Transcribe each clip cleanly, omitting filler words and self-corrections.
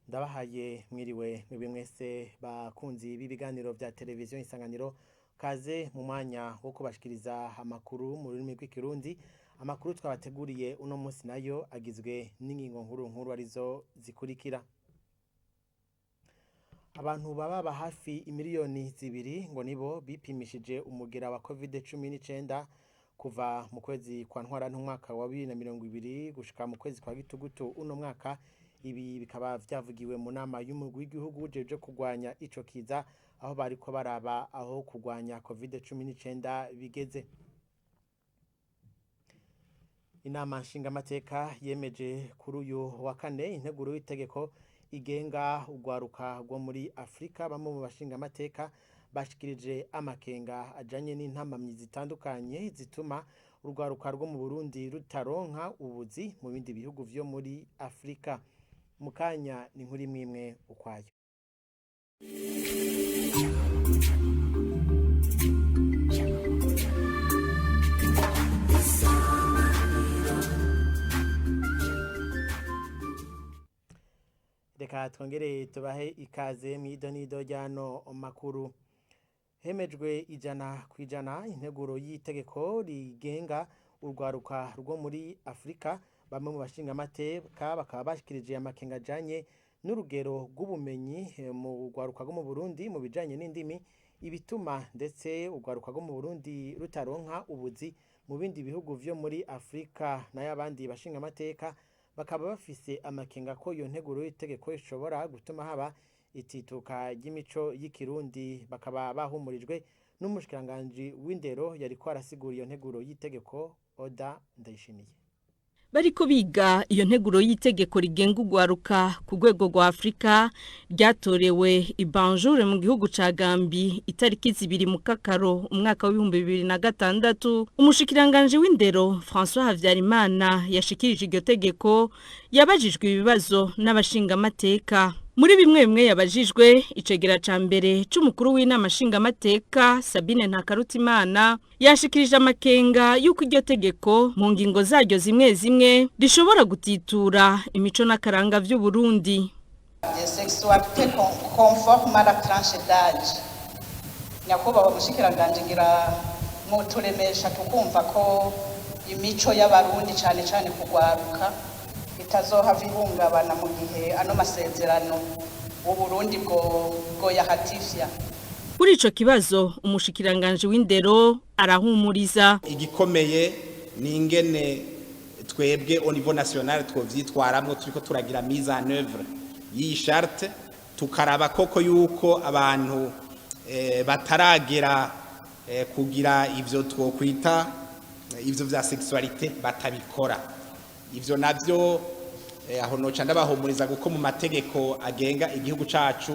Ndabahaye mwiriwe mwebwe mwese bakunzi b'ibiganiro vya televiziyo Isanganiro, kaze mu mwanya wo kubashikiriza amakuru mu rurimi rw'Ikirundi. Amakuru twabateguriye uno munsi nayo agizwe n'ingingo nkuru nkuru arizo zikurikira: Abantu baba hafi imiliyoni 2 ngo nibo bipimishije umugera wa COVID-19 kuva mu kwezi kwa Ntwarante umwaka wa 2020 gushika mu kwezi kwa Gitugutu uno mwaka. Ibi bikaba vyavugiwe mu nama y'umugwi w'igihugu ujejwe kurwanya ico kiza, aho bariko baraba aho kurwanya COVID-19 bigeze. Inama nshingamateka yemeje kuri uyu wa kane integuro y'itegeko igenga urwaruka rwo muri Afrika. Bamwe mu bashingamateka bashikirije amakenga ajanye n'intamamyi zitandukanye zituma urwaruka rwo mu Burundi rutaronka ubuzi mu bindi bihugu vyo muri Afrika. Mu kanya ni inkuru imwe ukwayo. Reka twongere tubahe ikaze mw'idonido ry'ano makuru. Hemejwe 100% integuro y'itegeko rigenga urwaruka rwo muri Afrika. Bamwe mu bashingamateka bakaba bashikirije amakenga ajanye n'urugero rw'ubumenyi mu rwaruka rwo mu Burundi mu bijanye n'indimi, ibituma ndetse urwaruka rwo mu Burundi rutaronka ubuzi mu bindi bihugu vyo muri Afrika. Nayo abandi bashingamateka bakaba bafise amakenga ko iyo nteguro y'itegeko ishobora gutuma haba itituka ry'imico y'Ikirundi. Bakaba bahumurijwe n'umushikiranganji w'indero yariko arasigura iyo nteguro y'itegeko, Oda Ndayishimiye. Bariko biga iyo nteguro y'itegeko rigenga urwaruka ku rwego rwa Afrika, ryatorewe i Banjul mu gihugu ca Gambi itariki 2 Mukakaro umwaka wa 2006, umushikiranganje w'indero François Havyarimana yashikirije iryo tegeko yabajijwe ibibazo n'abashingamateka. Muri bimwe bimwe yabajijwe, icegera ca mbere c'umukuru w'inama nshingamateka Sabine Ntakarutimana yashikirije amakenga y'uko iryo tegeko mu ngingo zaryo zimwe zimwe rishobora gutitura imico n'akaranga vy'u Burundi. Des sexualités conformes à la tranche d'âge. Nyakubahwa mushikiranganje, ngira mwoturemesha tukumva ko imico y'Abarundi, cane cane kugwaruka, itazohava ihungabana mu gihe ano masezerano Uburundi bwo bwoyahatifya. Kuri ico kibazo, umushikiranganje w'indero arahumuriza. Igikomeye ni ingene twebwe au niveau national twovyitwaramwo turiko turagira mise en œuvre y'iyi charte, tukaraba koko yuko abantu bataragera kugira ivyo twokwita ivyo vya sexualité batabikora. Ivyo navyo aho noca ndabahumuriza, kuko mu mategeko agenga igihugu cacu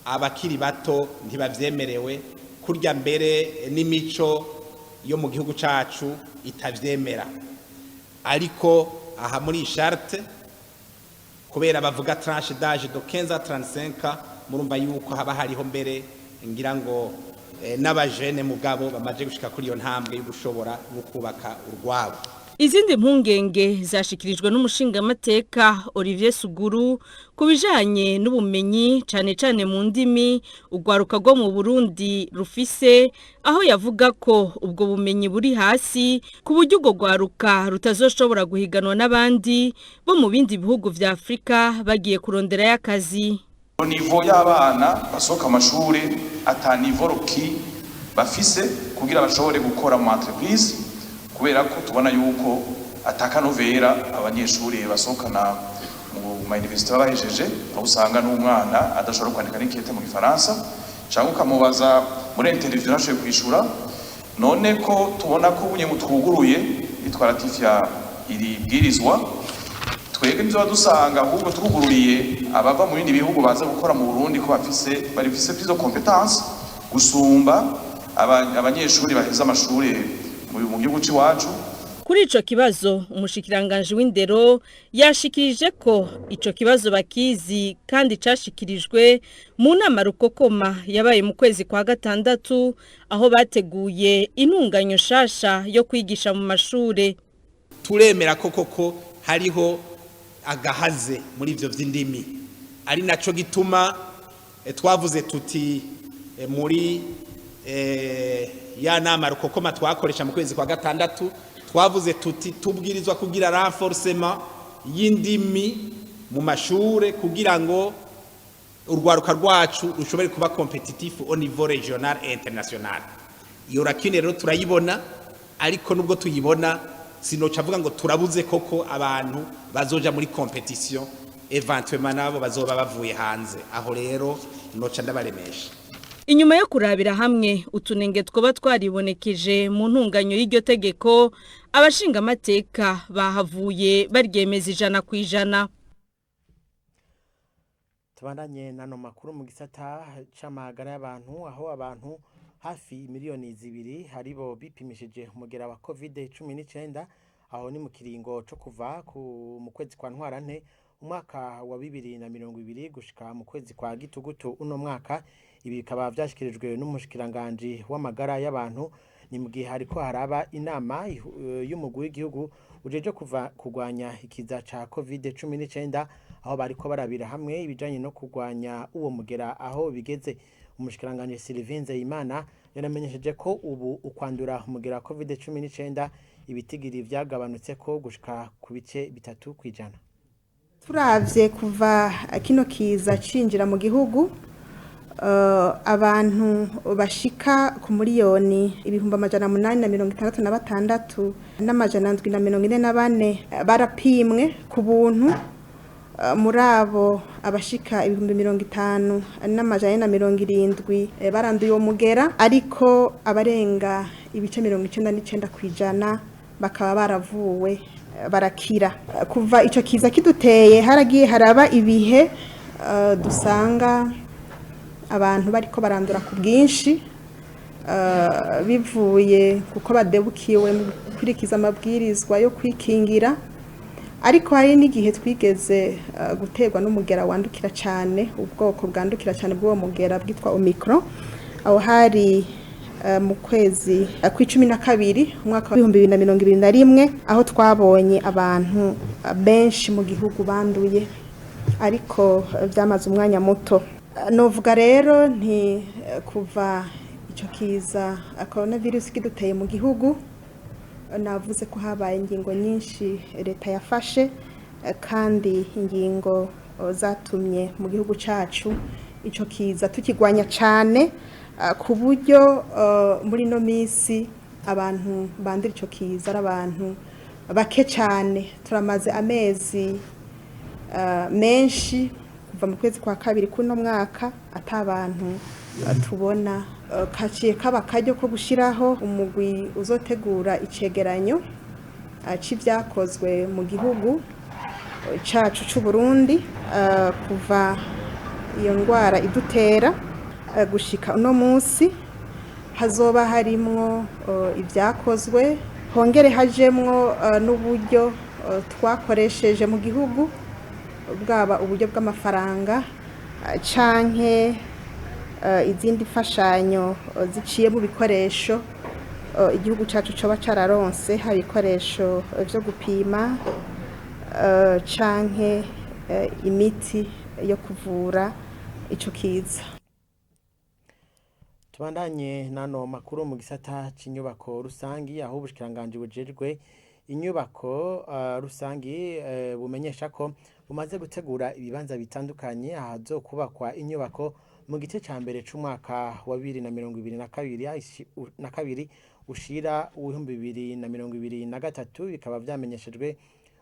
abakiri bato ntibavyemerewe kurya, mbere n'imico yo mu gihugu cacu itavyemera. Ariko aha muri charte, kubera bavuga tranche d'âge de 15 à 35, murumva yuko haba hariho mbere ngira ngo n'abajene mugabo bamaze gushika kuri iyo ntambwe yo gushobora no kubaka urwabo. Izindi mpungenge zashikirijwe n'umushingamateka Olivier Suguru ku bijanye n'ubumenyi, cane cane mu ndimi, urwaruka rwo mu Burundi rufise, aho yavuga ko ubwo bumenyi buri hasi ku buryo urwo rwaruka rutazoshobora guhiganwa n'abandi bo mu bindi bihugu vya Afrika bagiye kuronderayo akazi. Niveau y'abana basohoka amashuri ata niveau requis bafise kugira bashobore gukora mu entreprise, kubera ko tubona yuko atakanovera abanyeshuri basohokana mu ma université babahejeje, aho usanga n'umwana adashobora kwandika n'ikete mu Gifaransa, cyangwa ukamubaza muri interview ntashoboye kwishura. None ko tubona ko bunye mutwuguruye itwaratifya iri bwirizwa, twebwe ntizoba dusanga ahubwo twugururiye abava mu bindi bihugu baza gukora mu Burundi ko bafise barifise plus de compétences gusumba abanyeshuri baheza amashuri mu gihugu c'iwacu? Kuri ico kibazo, umushikiranganje w'indero yashikirije ko ico kibazo bakizi kandi cashikirijwe mu nama rukokoma yabaye mu kwezi kwa gatandatu, aho bateguye intunganyo shasha yo kwigisha mu mashure. Turemera ko koko hariho agahaze muri ivyo vy'indimi. Ari naco gituma twavuze tuti muri ya nama rukokoma twakoresha mu kwezi kwa gatandatu, twavuze tuti tubwirizwa kugira renforcement y'indimi mu mashure kugira ngo urwaruka rwacu rushobore kuba compétitif au niveau régional et international. Iyo lacune rero turayibona, ariko nubwo tuyibona sinoca avuga ngo turabuze koko abantu bazoja muri compétition, éventuellement nabo bazoba bavuye hanze. Aho rero noca ndabaremesha. Inyuma yo kurabira hamwe utunenge twoba twaribonekeje mu ntunganyo y'iryo tegeko, abashingamateka bahavuye baryemeza 100%. Tubandanye nano makuru mu gisata c'amagara y'abantu, aho abantu hafi 2 miliyoni haribo bipimishije umugera wa COVID-19. Aho ni mu kiringo co kuva mu kwezi kwa Ntwarante umwaka wa 2020 gushika mu kwezi kwa Gitugutu uno mwaka. Ibi bikaba vyashikirijwe n'umushikiranganji w'amagara y'abantu. Ni mu gihe hariko haraba inama y'umugwi w'igihugu ujeje kuva kurwanya ikiza ca COVID-19, aho bariko barabira hamwe ibijanye no kurwanya uwo mugera aho bigeze. Umushikiranganji Sylvain Nzeyimana yaramenyesheje ko ubu ukwandura umugera wa COVID-19 ibitigiri vyagabanutse ko gushika ku bice 3%. Turavye kuva kino kiza cinjira mu gihugu, abantu bashika ku 886,744 barapimwe ku buntu. Muri abo, abashika 50,470 baranduye uwo mugera, ariko abarenga ibice 99% bakaba baravuwe barakira. Kuva ico kiza kiduteye, haragiye haraba ibihe dusanga abantu bariko barandura ku bwinshi, bivuye kuko badebukiwe mu gukurikiza amabwirizwa yo kwikingira. Ariko hari n'igihe twigeze guterwa n'umugera wandukira cyane, ubwoko bwandukira cyane bw'uwo mugera bwitwa Omicron. Aho hari mu kwezi kw'12 umwaka wa 2021, aho twabonye abantu benshi mu gihugu banduye, ariko byamaze umwanya muto. Novuga rero nti kuva icyo kiza coronavirus kiduteye mu gihugu, navuze ko habaye ingingo nyinshi leta yafashe, kandi ingingo zatumye mu gihugu cyacu icyo kiza tukigwanya cyane, ku buryo muri ino minsi abantu bandura icyo kiza ari abantu bake cyane. Turamaze amezi menshi, kuva mu kwezi kwa kabiri kuno mwaka, ata abantu tubona. Kaciye kaba akaryo ko gushyiraho umugwi uzotegura icegeranyo c'ivyakozwe mu gihugu cacu c'u Burundi kuva iyo ndwara idutera gushika uno munsi. Hazoba harimwo ibyakozwe, hongere hajemwo n'uburyo twakoresheje mu gihugu, bwaba uburyo bw'amafaranga canke izindi mfashanyo ziciye mu bikoresho igihugu cacu coba cararonse, haba ibikoresho vyo gupima canke imiti yo kuvura ico kiza. Tubandanye nano makuru mu gisata c'inyubako rusangi, aho ubushikiranganji bujejwe inyubako rusangi bumenyesha ko bumaze gutegura ibibanza bitandukanye ahazokubakwa inyubako mu gice ca mbere c'umwaka wa 2022 na kabiri ushira 2023. Bikaba vyamenyeshejwe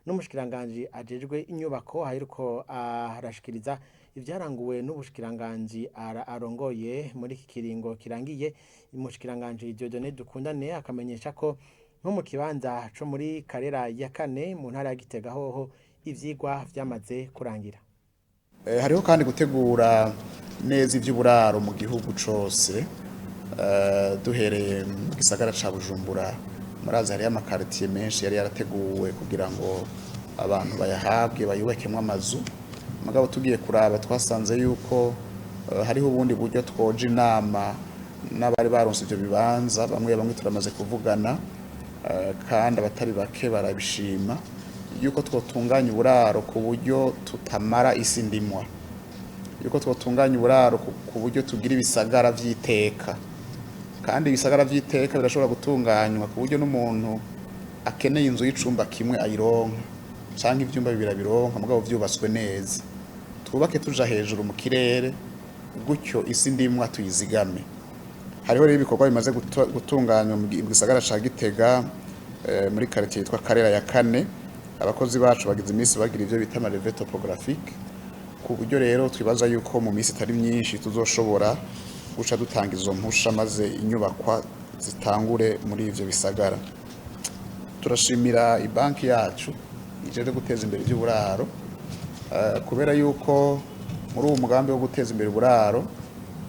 n'umushikiranganji ajejwe inyubako, aheruko arashikiriza ivyaranguwe n'ubushikiranganji arongoye muri iki kiringo kirangiye. Umushikiranganji Dieudonné Dukundane akamenyesha ko nko mu kibanza co muri Karera ya kane mu ntara ya Gitega hoho ivyigwa vyamaze kurangira. Hariho kandi gutegura neza ivy'uburaro mu gihugu cose, duhereye mu gisagara ca Bujumbura. Murazi hariyo ama quartiers menshi yari yarateguwe kugira ngo abantu bayahabwe bayubakemwo amazu, mugabo tugiye kuraba twasanze yuko hariho ubundi buryo twoja inama n'abari baronse ivyo bibanza. Bamwe bamwe turamaze kuvugana, kandi abatari bake barabishima yuko twotunganya uburaro ku buryo tutamara isi ndimwa. Yuko twotunganya uburaro ku buryo tugira ibisagara vy'iteka, kandi ibisagara vy'iteka birashobora gutunganywa ku buryo n'umuntu akeneye inzu y'icumba kimwe ayironka, canke ivyumba bibiri abironka, mugabo vyubatswe neza. Twubake tuja hejuru mu kirere, gutyo isi ndimwa tuyizigame. Hariho rero ibikorwa bimaze gutunganywa mu gisagara ca Gitega, muri quartier yitwa Karera ya kane. Abakozi bacu bagize iminsi bagira ivyo bita ama relevé topographique, ku buryo rero twibaza yuko mu minsi itari myinshi tuzoshobora guca dutanga izo mpusha, maze inyubakwa zitangure muri ivyo bisagara. Turashimira ibanki yacu ijejwe guteza imbere ivy'uburaro, kubera yuko muri uwo mugambi wo guteza imbere uburaro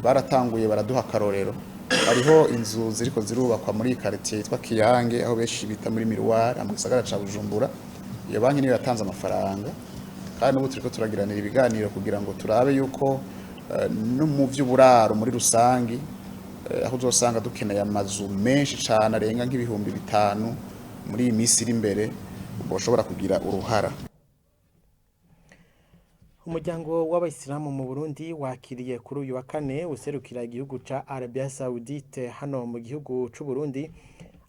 baratanguye baraduha akarorero. Hariho inzu ziriko zirubakwa muri iyi quartier yitwa Kiyange, aho benshi bita muri Miroir, mu gisagara ca Bujumbura. Iyo banki niyo yatanze amafaranga, kandi n'ubu turiko turagiranira ibiganiro kugira ngo turabe yuko no mu vy'uburaro muri rusangi, aho uzosanga dukeneye amazu menshi cane arenga nk'5 000 muri iyi minsi iri imbere, boshobora kugira uruhara. Umuryango w'abayisilamu mu Burundi wakiriye kuri uyu wa kane userukira igihugu ca Arabia Saoudite hano mu gihugu c'u Burundi.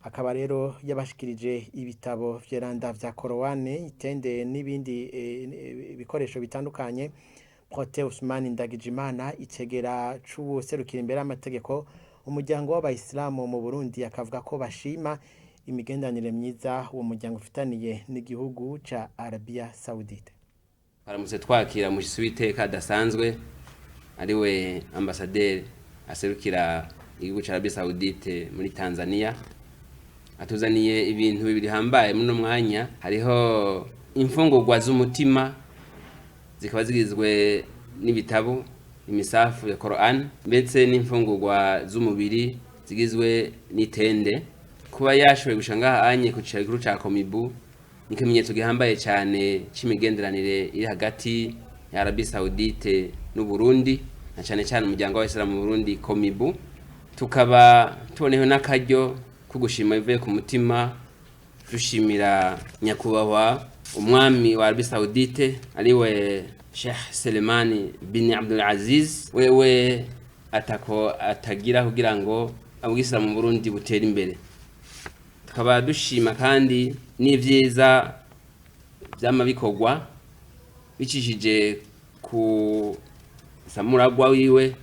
Akaba rero yabashikirije ibitabo vyeranda vya Korowani, itende n'ibindi bikoresho bitandukanye. Protais Usman Ndagijimana, icegera c'uwuserukira imbere y'amategeko umuryango w'abayisilamu mu Burundi, akavuga ko bashima imigenderanire myiza uwo muryango ufitaniye n'igihugu ca Arabia Saoudite. Twaramutse twakira umushyitsi w'iteka adasanzwe, ariwe ambasaderi aserukira igihugu cya Arabie Saoudite muri Tanzania. Atuzaniye ibintu bibiri hambaye muri uno mwanya. Hariho imfungurwa z'umutima, zikaba zigizwe n'ibitabo, imisafu ya Quran, ndetse n'imfungurwa z'umubiri zigizwe n'itende. Kuba yashoboye gushika ngaha anye ku cicaro gikuru ca Komibu ni ikimenyetso gihambaye cyane c'imigenderanire iri hagati ya Arabie Saoudite n'u Burundi, na cyane cyane umuryango w'abayisilamu mu Burundi, Komibu. Tukaba tuboneyeho n'akaryo ko gushima bivuye ku mutima, dushimira nyakubahwa umwami wa Arabie Saoudite, ariwe Sheikh Selemani bin Abdul Aziz, wewe atako atagira kugira ngo ubwisilamu mu Burundi butere imbere. Tukaba dushima kandi n'ivyiza vyama bikorwa bicishije ku samuragwa wiwe,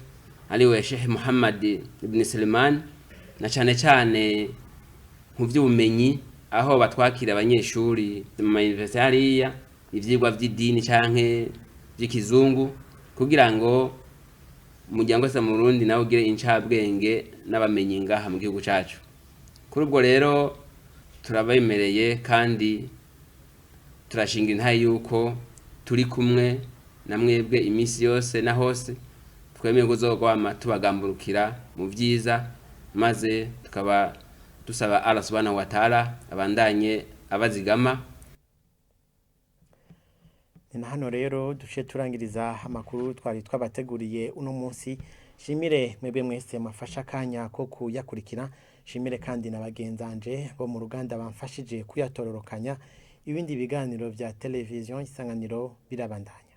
ariwe Sheikh Muhammad ibn Salman, na cane cane mu vy'ubumenyi, aho batwakira abanyeshuri mu ma université hariya, ivyigwa vy'idini canke vy'ikizungu, kugira ngo umuryango wese mu Burundi nawe ugire incabwenge n'abamenyi ngaha mu gihugu cacu. Kuri ubwo rero turabemereye kandi turashinga intahe yuko turi kumwe na mwebwe iminsi yose na hose, twemeye kuzogwama tubagamburukira mu vyiza, maze tukaba dusaba Allah subhanahu wa ta'ala abandanye abazigama. Ni na hano rero duce turangiriza amakuru twari twabateguriye uno munsi. Shimire mwebwe mwese mwafashe akanya ko kuyakurikira, shimire kandi na bagenzanje bo mu ruganda bamfashije kuyatororokanya. Ibindi biganiro vya televiziyo Isanganiro birabandanya.